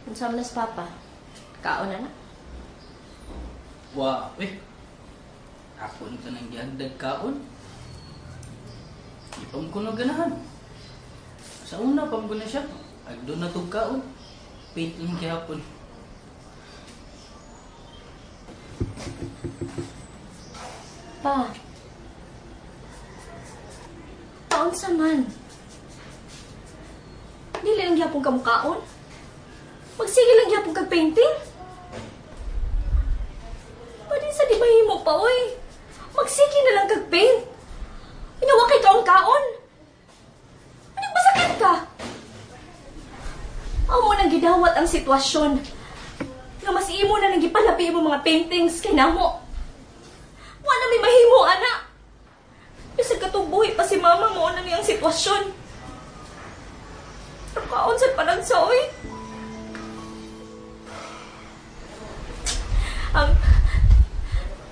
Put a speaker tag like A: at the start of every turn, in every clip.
A: Unsa man nas papa? Kaon na na.
B: Wa, eh. Ako na nang gihagdag kaon. Di pa mo kuno ganahan. Sa una pa mo na siya. Agdo na tug kaon. Paint lang gihapon.
A: Pa. Paon sa man? Dili lang gihapon ka mukaon. Magsige lang gihapon kag painting. Pwede sa di mahimo pa, oy. Magsige na lang kag paint. Inawa kay kaon-kaon. Anong masakit ka? Amo nang gidawat ang sitwasyon. Nga mas imo na nang gipalapi imo mga paintings kay namo. Wa na may mahimo, ana. Bisag katubuhi pa si mama mo na niyang sitwasyon. Pero kaon sa panagsa, oy.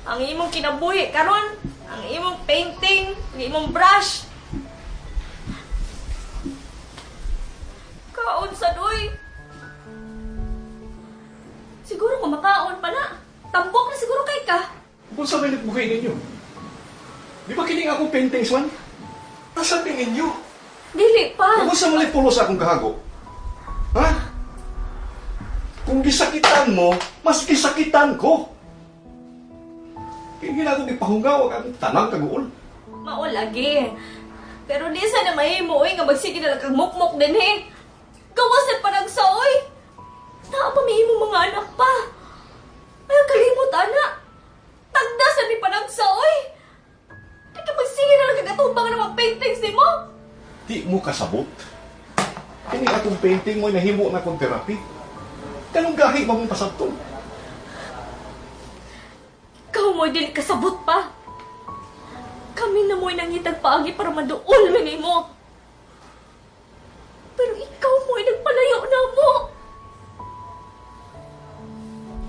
A: Ang imong kinabuhi karon, ang imong painting, ang imong brush. Kaon sa doy. Siguro kung makaon pa na. Tambok na siguro kay ka.
C: Kung sa may nagbuhay ninyo, di ba kining akong paintings man? Asa tingin ninyo?
A: Dili pa.
C: Kung sa mali pulo sa akong kahago? Ha? Kung gisakitan mo, mas gisakitan ko. Kaya na akong ipahungaw ang tanang kaguol.
A: Mao lagi. Pero di sa na mahimo, oy, nga magsige na lang kang mukmok din, eh. Gawas na panagsa, oy. Naa pa may imo mga anak pa. Ay, kalimot, ana. Tagda sa ni panagsa, oy. Di ka magsige na lang kagatubang ng mga paintings ni mo.
C: Di mo kasabot. Kini atong painting mo nahimo na kong therapy. Kanong gahi ba mong pasabtong?
A: Ikaw mo'y dili kasabot pa. Kami na mo'y nangitag paagi para maduol man mo. Pero ikaw mo'y nagpalayo na mo.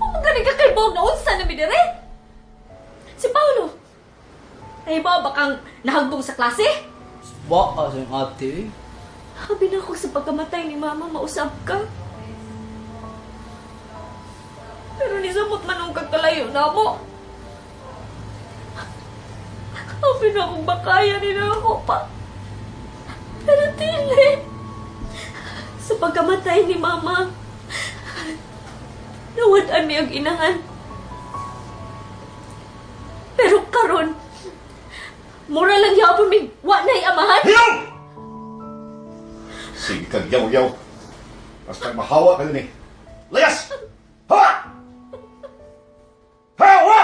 A: Huwag ka kay Bog na unsa na midire. Si Paolo, ay ba kang nahagbong sa klase?
B: Wa, sa iyong ate.
A: Habi na ako sa pagkamatay ni Mama, mausap ka. Pero nisamot man ang kagkalayo na mo. Habi na akong bakaya nila ako pa. Pero dili. Sa pagkamatay ni Mama, nawad-an mi ang inahan. Pero karon, mura lang yapon mi, wa na'y amahan.
C: Hilong! Sige kag yaw-yaw. Basta mahawa ka din eh. Layas! Hawa! Hawa!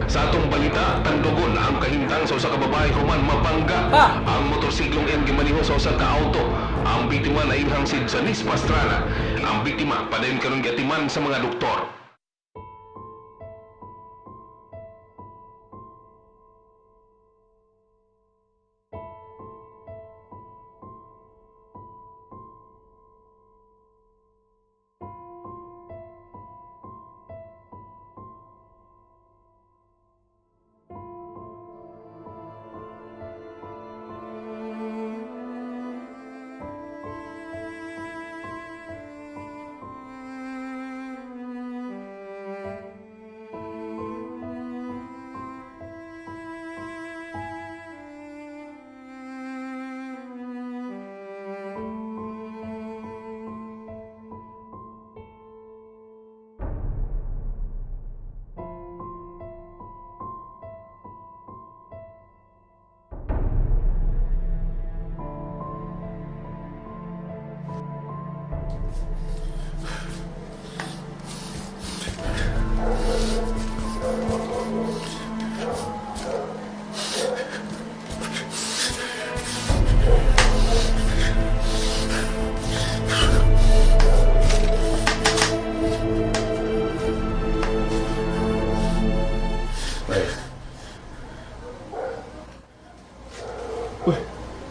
D: Sa atong balita, tandugon ang kahintang sa usa ka babae human mabangga.
B: Pa!
D: Ang motorsiklong iyang gimaniho sa usa ka auto. Ang biktima na ilhang si Janice Pastrana. Ang biktima padayon karon giatiman sa mga doktor.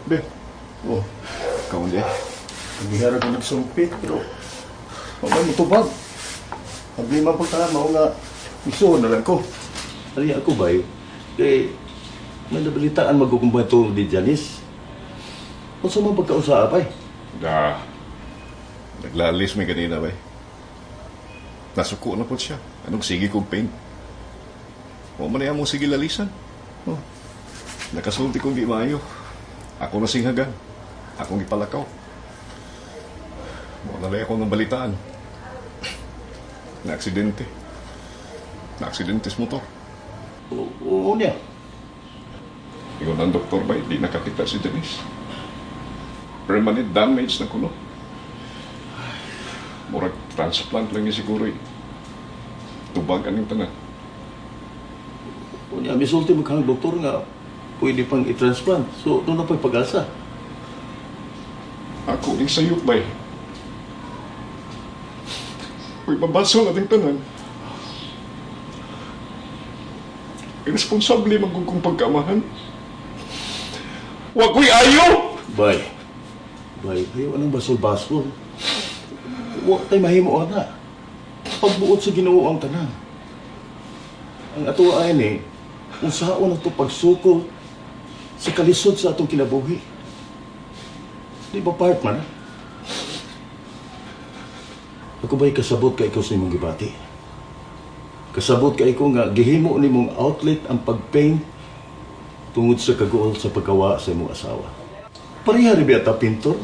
C: Be.
E: Oh,
C: Kaon di.
E: Gihara ko nagsumpit, pero wala mo tubag. Problema po tanan, mao nga isuon na lang ko.
F: Ari ako ba eh? Kay may nabalitaan magkukumbay to di Janice. Unsa man pagkausa pa eh?
C: Da. Naglalis may ganina bay. Nasuko na po siya. Anong sige kong pain? Wa man mo sige lalisan. Oh. Nakasulti kong di maayo. Ako na singhagan. Akong gipalakaw. Mo na ako ng balitaan. Na-aksidente. Na-aksidente sa motor.
F: Oo niya.
C: Ingon ang doktor ba, hindi nakakita si Denise. Permanent damage na kuno. Murag transplant lang niya siguro eh. Tubag aning tanan.
F: Oo niya, misulti mo kang doktor nga pwede pang i-transplant. So, doon na pa'y pag-asa.
C: Ako ning sayop bay. Uy, mabaso na ting tanan. Irresponsable man kung pagkamahan. Wa ko'y ayo!
F: Bay, bay, ayaw anong basol-basol. Wa tay mahimo ana. Pagbuot sa Ginoo ang tanan. Ang ato ay ni, unsaon ang to pagsukol sa kalisod sa atong kinabuhi. Di ba part man? Ako ba'y kasabot kay ikaw sa imong gibati? Kasabot kay ko nga gihimo nimong outlet ang pagpaint tungod sa kaguol sa paggawa sa imong asawa. Pareha rin ba ta pintor?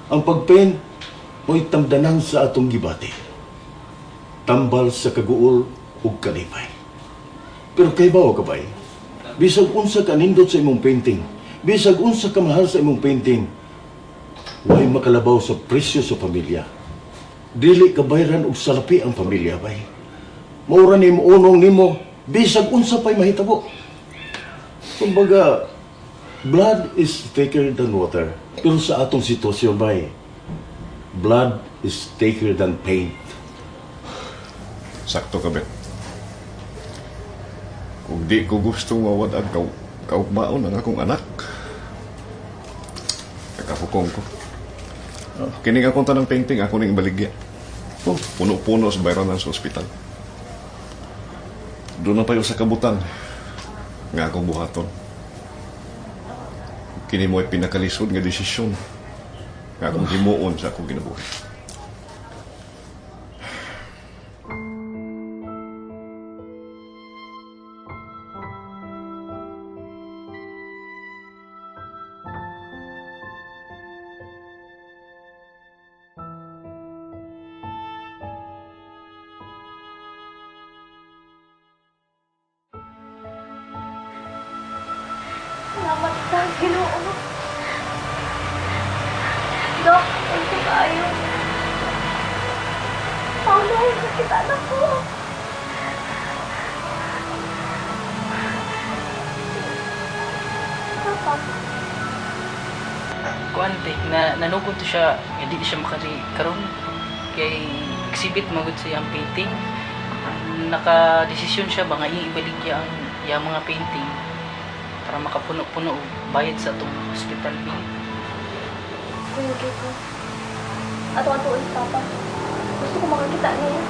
F: Ang pagpaint mo'y tamdanan sa atong gibati. Tambal sa kaguol ug kalipay. Pero kay bawo ka bay? Bisag unsa ka nindot sa imong painting, bisag unsa ka mahal sa imong painting, way makalabaw sa presyo sa pamilya. Dili ka bayran og salapi ang pamilya bay. Maura nimo unong nimo bisag unsa pay mahitabo. Kumbaga, blood is thicker than water. Pero sa atong sitwasyon bay, blood is thicker than paint.
C: Sakto ka, Bet. Kung di ko gusto mawad ang kaugmaon ang akong anak, nakahukong ko. Kining akong tanang painting, ako ning baligya. Oh, puno-puno sa bayranan sa ospital. Doon na tayo sa kabutan nga akong buhaton. Kini mo ay pinakalisod nga desisyon nga akong himuon sa akong kinabuhi.
A: Salamat sa Ginoo. Dok, thank you kaayo. Paolo, nakita na ko. Papa,
B: Kuante na nanugod to siya nga di siya makari karon kay exhibit magud sa iyang painting. Naka-desisyon siya ba nga ibaligya ang iyang mga painting para makapuno-puno og bayad sa atong hospital bill.
A: Kuya ko. Ato-atuon si Papa. Gusto ko makakita niya.